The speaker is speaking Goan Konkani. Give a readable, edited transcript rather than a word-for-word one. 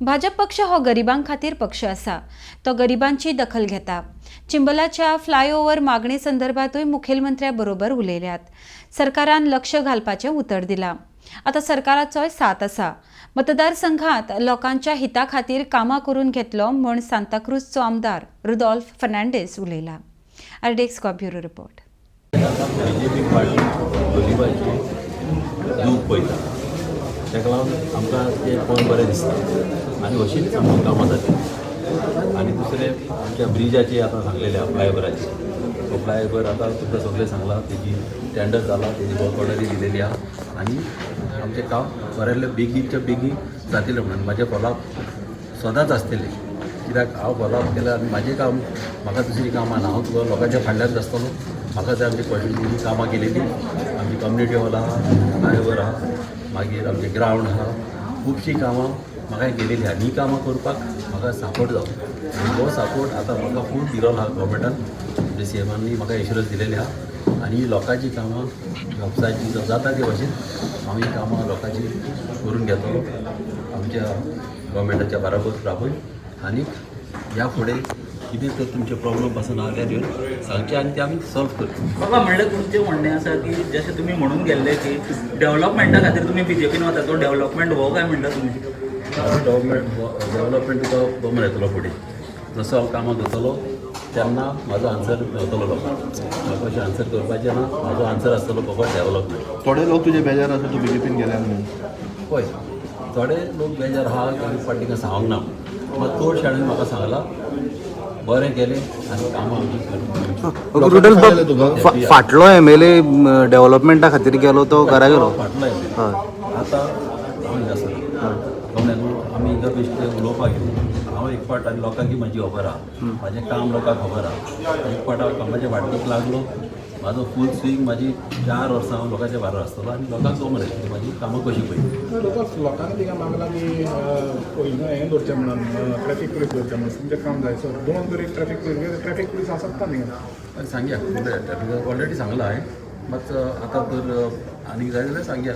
भाजप पक्ष हो गरिबां खातीर पक्ष आसा. तो गरिबांची दखल घेता. चिंबलाच्या फ्लायओव्हर मागणे संदर्भातूय मुखेलमंत्र्या बरोबर उलयल्यात. सरकारान लक्ष घालपाचें उतर दिलां. आतां सरकाराचोय साथ आसा. मतदारसंघात लोकांच्या हिता खातीर कामां करून घेतलो म्हूण सांताक्रूजचो आमदार रुदोल्फ फर्नांडीस उलयला. RDX bureau report. BJP party गरिबाची दूख पळयता, ताका लागून आमकां तें पळोवन बरें दिसता आनी अशीच आमची कामां जातली. आनी दुसरें, आमच्या ब्रिजाची आतां सांगलेलें आहा, फ्लायओवराची. तो फ्लायओवर आतां तुमकां सगळें सांगलां, तेजी टेंडर जाला, तेजी वर्क ऑर्डरूय दिलेली आहा आनी आमचें काम बरें बेगीनच्या बेगीन जातलें म्हणून म्हाजें फॉलोअप सदांच आसतलें. कित्याक हांव फॉलोअप केल्यार आनी म्हाजें काम, म्हाका दुसरीं कामां ना. हांव तुका लोकांच्या फाटल्यान आसतलो. म्हाका जाय आमची कॉन्स्टिट्युन्सीची कामां केलेली. आमची कम्युनिटी हॉल आहा, फ्लायओवर आहा, मागीर आमचें ग्रावंड आहा. खुबशीं कामां म्हाका केलेली आहा आनी ही कामां करपाक म्हाका सपोर्ट जावो आनी हो सपोर्ट आतां म्हाका फूल दिलोलो आहा गव्हर्मेंटान. म्हणजे सीएमांनी म्हाका एश्युरन्स दिलेली आहा आनी ही लोकांची कामां वेवसायाची जाता ते भाशेन हांव ही कामां लोकांची करून घेतलो आमच्या गव्हर्मेंटाच्या बराबर राबून. आनी ह्या फुडें कितें तर तुमचे प्रॉब्लम पासून आहा जाल्यार येवन सांगचे आनी ते आमी सॉल्व करचे. बाबा, म्हणल्यार तुमचें म्हणणें आसा की जशें तुमी म्हणून गेल्ले की डेव्हलपमेंटा खातीर तुमी बीजेपीन वता, तो डेव्हलपमेंट हो काय म्हणटा तुमी? डेव्हलपमेंट तुका बरो येतलो फुडें. जसो हांव कामां करतलो तेन्ना म्हाजो आन्सर मेळटलो लोकांक. म्हाका अशें आन्सर करपाचें ना. म्हाजो आन्सर आसतलो फकत डेव्हलपमेंट. थोडे लोक तुजे बेजार आसा, तूं बीजेपीन गेल्या म्हणून. पळय, थोडे लोक बेजार आहा, एक फावटी तिका सांगूंक ना. मात चडशे म्हाका सांगलां, बरें केलें आनी कामां आमचीं करून रुडल सांगलें तुका? फाटलो एमएलए डेव्हलपमेंटा खातीर गेलो, तो घरा गेलो. फाटलो एम हय. आतां हांव हिंगा आसना. कळ्ळें न्हू? आमी हिंगा बेश्टे उलोवपाक येयला. हांव एक फावट आनी लोकांकी म्हाजी खबर आहा, म्हाजें काम लोकांक खबर आहा. एक फावट हांव कामाच्या फाटलीक लागलो, म्हाजो फूल स्विंग. म्हाजी 4 वर्सां हांव लोकांच्या बाराबर आसतलो आनी लोकांक खबर आसतली म्हाजी कामां कशीं पळय. लोकांनी तिका मागलां की हिंगा हें दवरचें म्हणून, ट्रॅफीक पुलीस दवरचें म्हणून. तुमचें काम जाय सर, दोन तरी ट्रॅफीक पुलीस आसता थिंगा. सांगया, ऑलरेडी सांगलां हांवें. मात आतां तर आनीक जाय जाल्यार सांगया.